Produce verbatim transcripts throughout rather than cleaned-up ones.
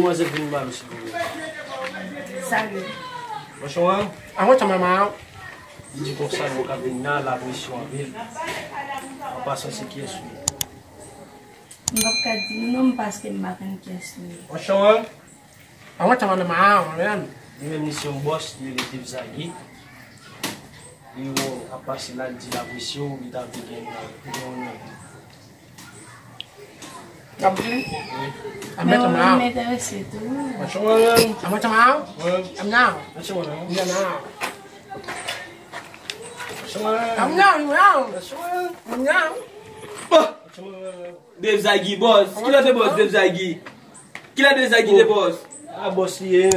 Manzè vin ba nou silvouplè. Salut. Bonjou. An mwen tanman. Li di konsa nou ka vin nan la presyon anpil. An pasan se kiyès ou ye? M p ap ka di nou non m paske m pa konn kiyès li ye. Bonjou. An mwen tanman. Li menm li se yon bòs, li rele Dave Zaggy. Li wè w ap pase la, li di l apresye w, li ta vle gen, gen yon nan vi. N ap di? Wi. An mwen tanman. Men ou enterese tou. An mwen tanman. An mwen tanman. An mwen tanman. An mwen tanman. An mwen tanman. Dave Zaggy bòs. Kilè te bòs Dave Zaggy? Kilè Dave Zaggy te bòs? A bòs li ye.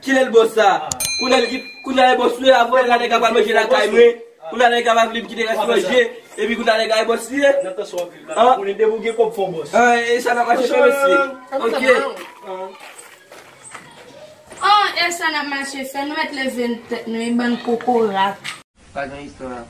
Kilè l bòs sa? Kounye a l ki, kounye a l bòs li avan, la nèg ap al manje lakay mwen. Kounye a nèg ap vle m kite rès manje. Epi kounye a nèg a bòs li ye. Nan tansyon anpil la. Konnen depi w gen kòb fò bòs. E sa n ap mache fè mesye. Ok. An, e sa n ap mache fè, nou mèt leve n tèt nou, e bann kokorat. Pa gen istwa.